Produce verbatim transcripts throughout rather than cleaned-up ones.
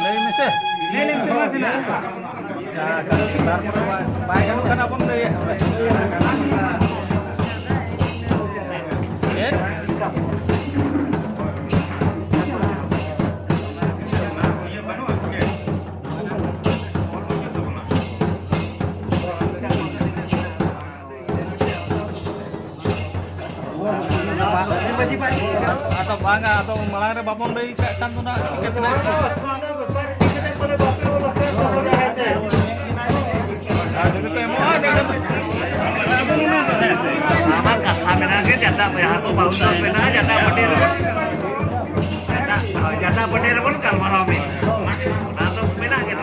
ᱞᱟᱹᱭ ᱢᱮᱥᱮ᱾ ᱞᱟᱹᱭ ᱞᱮᱢ ᱥᱮ, ᱢᱟ ᱫᱮᱞᱟ᱾ ᱛᱟᱨᱯᱚᱨᱮ ᱵᱟᱭ ᱜᱟᱱᱚᱜ ᱠᱷᱟᱱ ᱟᱵᱚᱱ ᱞᱟᱹᱭᱟ᱾ ᱪᱮᱫ? ᱟᱫᱚ ᱵᱟᱝᱟ, ᱟᱫᱚ ᱢᱟᱲᱟᱝ ᱨᱮ ᱵᱟᱵᱚᱱ ᱞᱟᱹᱭ ᱠᱟᱜ ᱠᱷᱟᱱ ᱫᱚ ᱱᱟᱜ ᱪᱤᱠᱟᱹᱛᱮ ᱱᱟᱜ? ᱟᱨ ᱡᱩᱫᱤ ᱠᱚ ᱮᱢᱚᱜᱼᱟ, ᱮᱸᱰᱮᱠᱷᱟᱱ ᱫᱚ ᱟᱢᱟᱜ ᱠᱟᱛᱷᱟ ᱢᱮᱱᱟᱜ ᱜᱮ, ᱡᱟᱫᱟ ᱵᱚᱭᱦᱟ ᱠᱚ ᱵᱟᱹᱦᱩ ᱫᱚ ᱢᱮᱱᱟᱜᱼᱟ, ᱡᱟᱫᱟ ᱯᱟᱹᱴᱤ ᱨᱮ᱾ ᱡᱟᱫᱟ ᱵᱟᱰᱮ ᱨᱮᱵᱚᱱ ᱜᱟᱞᱢᱟᱨᱟᱣ ᱢᱮ᱾ ᱚᱱᱟ ᱫᱚ ᱢᱮᱱᱟᱜ ᱜᱮ᱾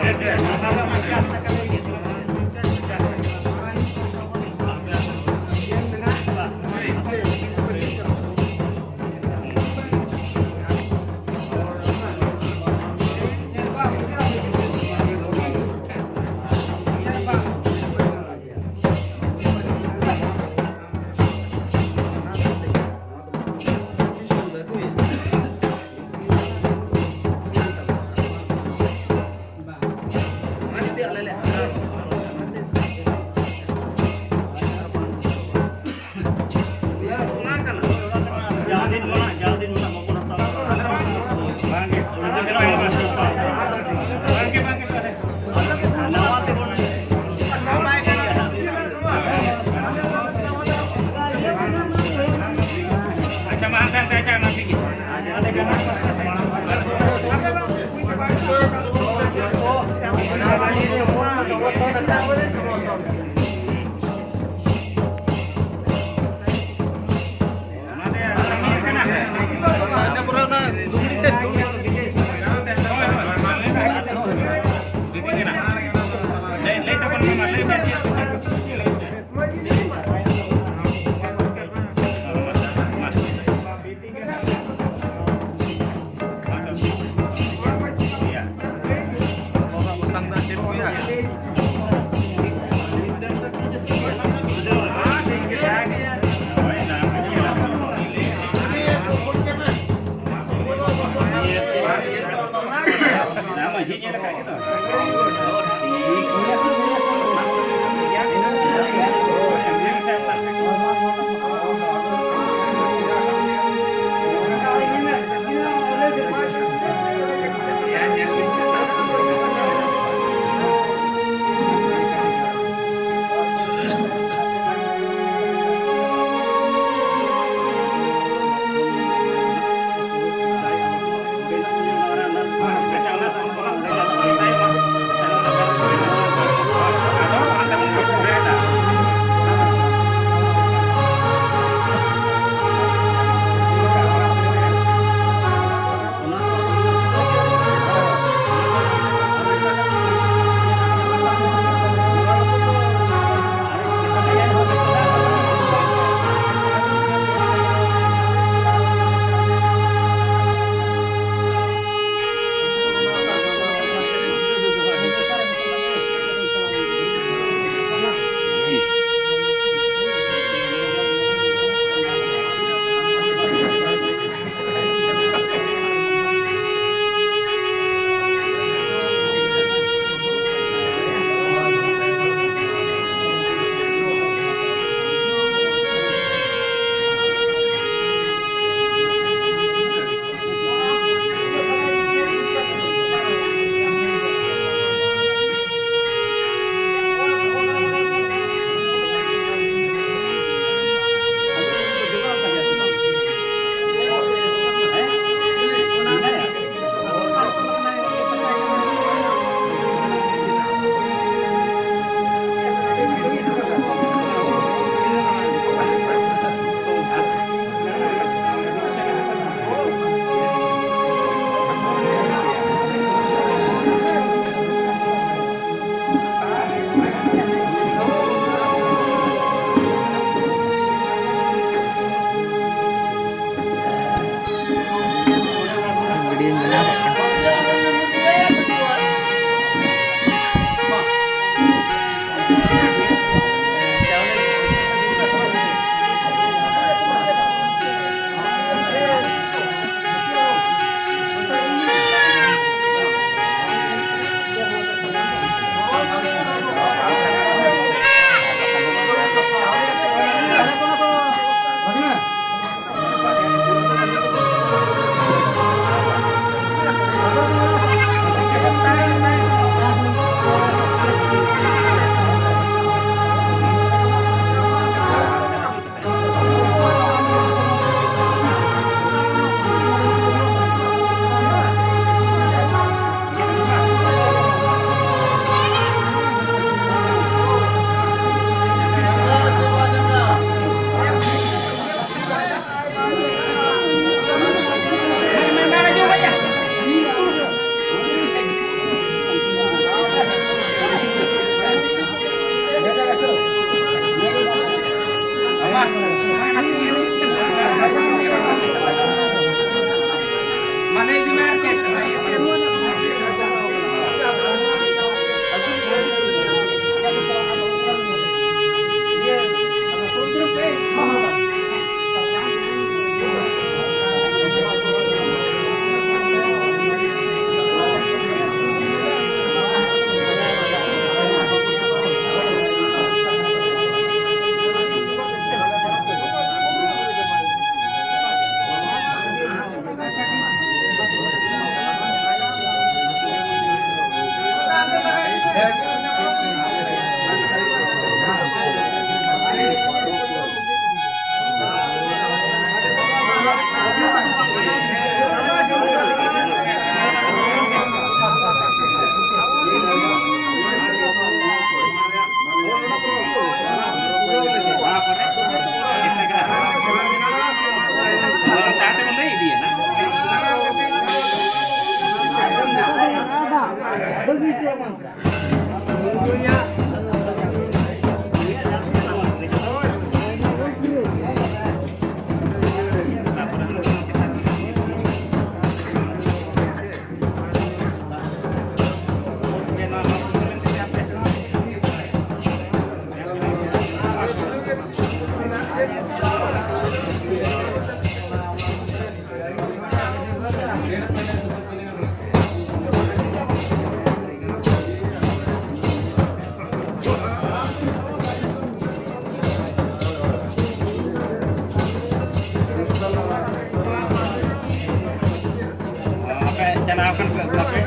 ᱟᱯᱮ ᱪᱟᱞᱟᱣ ᱟᱠᱟᱱ ᱯᱮ, ᱟᱯᱮ?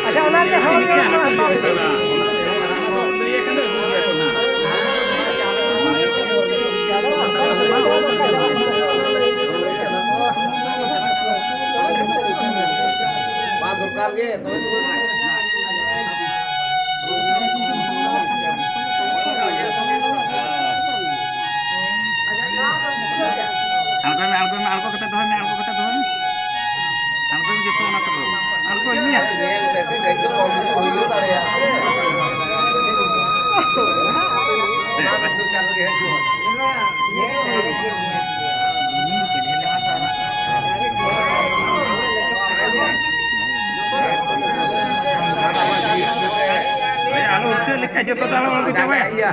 ᱟᱪᱪᱷᱟ, ᱚᱱᱟ ᱨᱮᱭᱟᱜ ᱦᱚᱸ ᱫᱚᱨᱠᱟᱨ ᱜᱮ, ᱛᱚᱵᱮ ᱛᱚ᱾ ᱟᱬᱜᱚᱭ ᱢᱮ, ᱟᱬᱜᱚᱭ ᱢᱮ, ᱟᱬᱜᱚ ᱠᱟᱛᱮ ᱫᱚᱦᱚᱭ ᱢᱮ, ᱟᱬᱜᱚ ᱠᱟᱛᱮ ᱫᱚᱦᱚᱭ ᱢᱮ᱾ ᱟᱬᱜᱚᱭ ᱢᱮ ᱡᱚᱛᱚ ᱚᱱᱟ ᱠᱚᱫᱚ᱾ ᱟᱬᱜᱚᱭ ᱢᱮ᱾ ᱧᱮᱞ ᱯᱮ ᱥᱮ, ᱠᱟᱹᱡ ᱫᱚ ᱠᱚᱢ ᱵᱮᱥᱤ ᱦᱩᱭ ᱫᱟᱲᱮᱭᱟᱜᱼᱟ ᱥᱮ᱾ ᱚᱱᱟ ᱠᱷᱟᱹᱛᱤᱨ ᱪᱟᱞ ᱨᱮᱜᱮ ᱦᱮᱡ ᱦᱩᱭᱩᱜᱼᱟ᱾ ᱟᱞᱚ ᱩᱞᱴᱟᱹ ᱞᱮᱠᱷᱟᱡ ᱡᱚᱛᱚ ᱫᱚ ᱟᱞᱚ ᱟᱬᱜᱚ ᱪᱟᱵᱟᱭᱟ᱾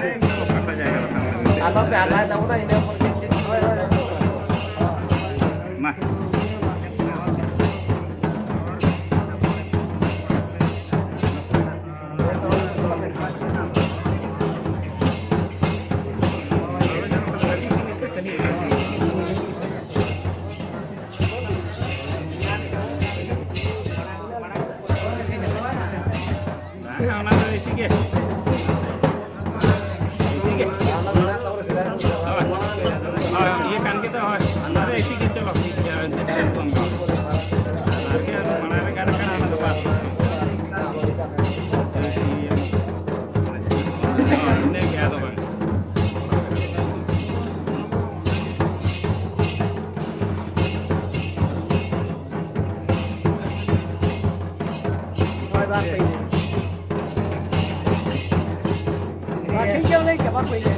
ᱟᱞᱚ ᱯᱮ ᱦᱟᱞᱟᱭ ᱛᱟᱵᱚᱱᱟ, ᱤᱱᱟᱹ ᱯᱚᱨ ᱪᱮᱫ ᱪᱮᱫ ᱢᱟ᱾ ᱦᱮᱸ, ᱚᱱᱟ ᱫᱚ ᱮᱥᱤ ᱜᱮ᱾ ᱮᱥᱤ ᱜᱮ᱾ ᱦᱳᱭ, ᱦᱳᱭ, ᱤᱭᱟᱹ ᱠᱟᱱ ᱜᱮ ᱫᱚ, ᱦᱳᱭ᱾ ᱚᱱᱟ ᱫᱚ ᱮᱥᱤ ᱜᱮ, ᱪᱚᱞᱚ, ᱴᱷᱤᱠ ᱜᱮᱭᱟ, ᱮᱱᱛᱮ ᱪᱮᱫ ᱦᱚᱸ ᱵᱟᱝ᱾ ᱟᱨᱠᱤ ᱚᱱᱟ ᱢᱟᱲᱟᱝ ᱨᱮ ᱜᱟᱱ ᱠᱟᱱᱟ, ᱚᱱᱟ ᱫᱚ ᱵᱟᱥ᱾ ᱮᱥᱤ, ᱦᱳᱭ, ᱤᱱᱟᱹ ᱜᱮ, ᱟᱫᱚ ᱵᱟᱝ᱾ ᱴᱷᱤᱠ ᱜᱮᱭᱟ, ᱞᱟᱹᱭ ᱠᱮᱫ ᱵᱟᱠᱚ ᱤᱭᱟᱹ᱾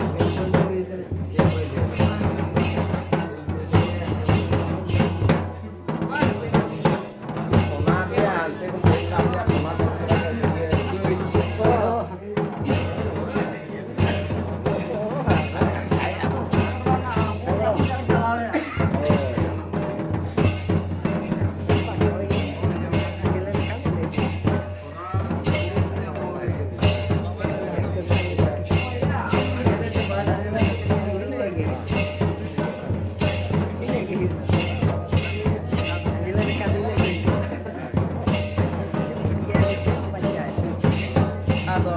ᱟᱫᱚ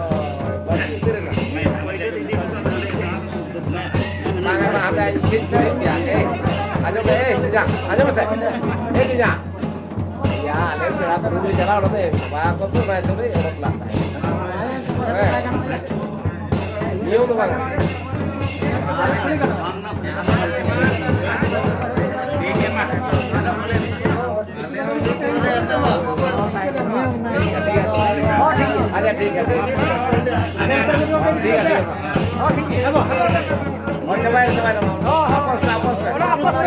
ᱵᱟᱹᱲᱛᱤ ᱩᱛᱟᱹᱨ ᱮᱱᱟ᱾ ᱵᱟᱝᱟ, ᱵᱟᱝᱟ, ᱦᱟᱯᱮ, ᱟᱡ ᱪᱮᱫ ᱠᱚ ᱞᱟᱹᱭ ᱠᱮᱭᱟ? ᱮᱭ, ᱟᱸᱡᱚᱢ ᱢᱮ, ᱮᱭ, ᱛᱮᱡᱟ, ᱟᱸᱡᱚᱢ ᱢᱮᱥᱮ᱾ ᱮᱭ, ᱛᱮᱡᱟ᱾ ᱭᱟ, ᱟᱞᱮ ᱯᱮᱲᱟ ᱯᱩᱨᱵᱷᱩ ᱪᱟᱞᱟᱣ ᱱᱚᱛᱮ, ᱵᱟᱵᱟ ᱠᱚ ᱛᱚ ᱵᱟᱭ ᱛᱚᱵᱮ ᱮᱦᱚᱵ ᱞᱟᱜ ᱛᱟᱦᱮᱸ᱾ ᱦᱮᱸ᱾ ᱱᱤᱭᱟᱹ ᱫᱚ ᱵᱟᱝᱟ᱾ ᱟᱪᱪᱷᱟ, ᱴᱷᱤᱠ ᱜᱮᱭᱟ, ᱴᱷᱤᱠ ᱜᱮᱭᱟ᱾ ᱴᱷᱤᱠ ᱜᱮᱭᱟ, ᱴᱷᱤᱠ ᱜᱮᱭᱟ᱾ ᱦᱳᱭ, ᱪᱟᱵᱟᱭᱮᱱᱟ, ᱪᱟᱵᱟᱭᱮᱱᱟ᱾ ᱟᱯᱚᱥ ᱯᱮ, ᱟᱯᱚᱥ ᱯᱮ᱾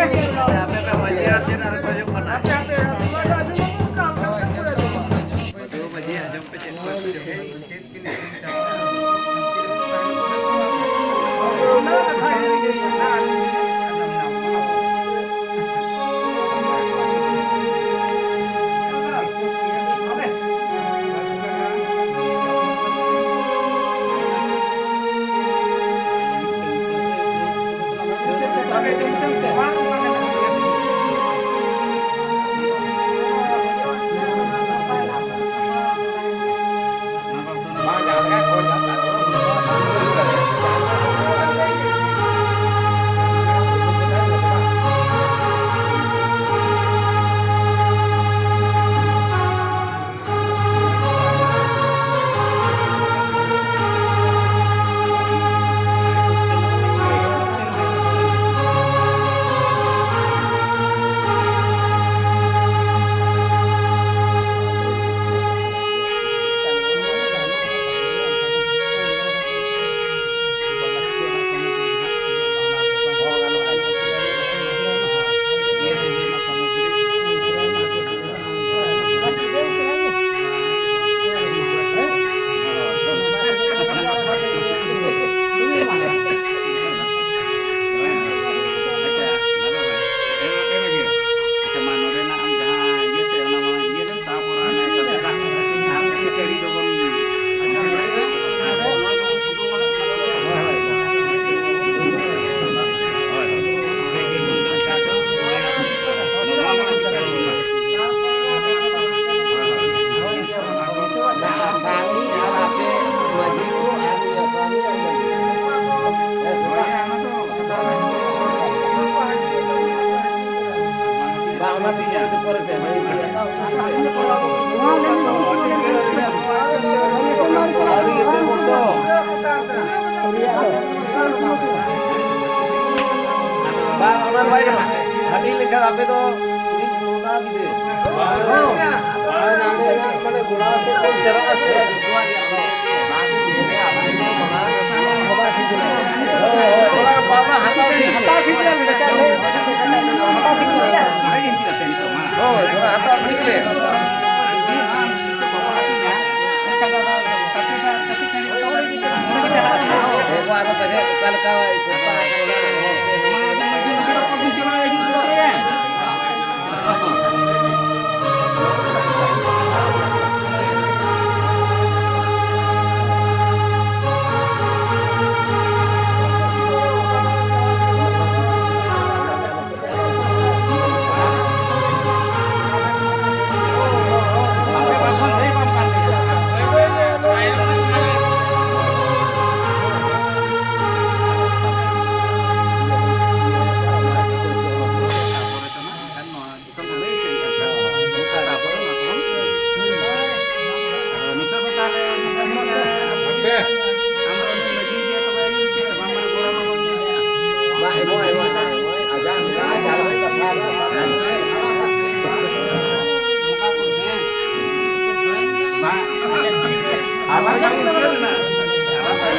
ᱦᱟᱹᱴᱤᱧ ᱞᱮᱠᱷᱟᱱ ᱟᱯᱮ ᱫᱚ ᱢᱤᱫ ᱢᱚᱦᱰᱟ ᱜᱤᱫᱽᱨᱟᱹ᱾ ᱵᱟᱝ, ᱵᱟᱝ, ᱢᱟᱱᱮ ᱜᱚᱲᱟ ᱥᱮᱫ ᱵᱚᱱ ᱪᱟᱞᱟᱜᱼᱟ ᱥᱮ᱾ ᱦᱳᱭ, ᱦᱳᱭ, ᱚᱱᱟ ᱯᱟᱣᱨᱟ ᱦᱟᱛᱟᱣ ᱴᱷᱤᱠ ᱜᱮ᱾ ᱦᱳᱭ, ᱚᱱᱟ ᱦᱟᱛᱟᱣ ᱴᱷᱤᱠ ᱜᱮ᱾ ᱦᱮᱸ, ᱟᱫᱚ ᱛᱟᱦᱞᱮ ᱚᱠᱟ ᱞᱮᱠᱟ ᱱᱤᱛᱚᱜ ᱫᱚ ᱛᱟᱦᱞᱮ ᱱᱚᱝᱠᱟ ᱜᱮ, ᱟᱢ ᱫᱚ ᱩᱱᱤ ᱢᱟᱹᱡᱷᱤ ᱜᱮ ᱛᱚᱵᱮ ᱟᱹᱭᱩᱨ ᱠᱮᱫ ᱛᱟᱢᱟ, ᱢᱟᱱᱮ ᱜᱚᱲᱟ ᱢᱟᱵᱚᱱ ᱧᱮᱞᱮᱜᱼᱟ᱾ ᱵᱟᱝ, ᱮᱢᱚᱜ, ᱮᱢᱚᱜ, ᱮᱢᱚᱜ, ᱟᱡᱟᱜ ᱢᱮᱱᱟᱜᱼᱟ, ᱟᱡᱟᱜ ᱠᱟᱛᱷᱟ ᱫᱚ᱾ ᱱᱚᱝᱠᱟ ᱠᱚ ᱢᱮᱱ᱾ ᱵᱟᱝ, ᱟᱞᱟᱝ ᱵᱟᱝ ᱩᱭᱦᱟᱹᱨ ᱢᱮᱱᱟᱜᱼᱟ᱾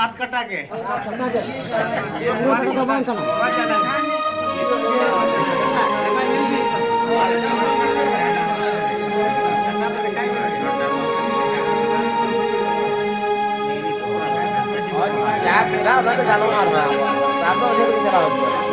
ᱟᱫ ᱠᱟᱴᱟ ᱜᱮ᱾ ᱟᱫ ᱠᱟᱴᱟ ᱜᱮ᱾ ᱯᱩᱨᱟᱹ ᱠᱟᱴᱟ ᱫᱚ ᱵᱟᱝ ᱠᱟᱱᱟ᱾ ᱡᱟᱦᱟᱸ ᱪᱮᱦᱨᱟ ᱚᱱᱟ ᱫᱚ ᱜᱟᱱᱚᱜᱼᱟ ᱟᱨ ᱱᱟᱦᱟᱜ᱾ ᱟᱨ ᱫᱚ ᱚᱸᱰᱮ ᱜᱮ ᱪᱟᱞᱟᱣ ᱦᱩᱭᱩᱜᱼᱟ᱾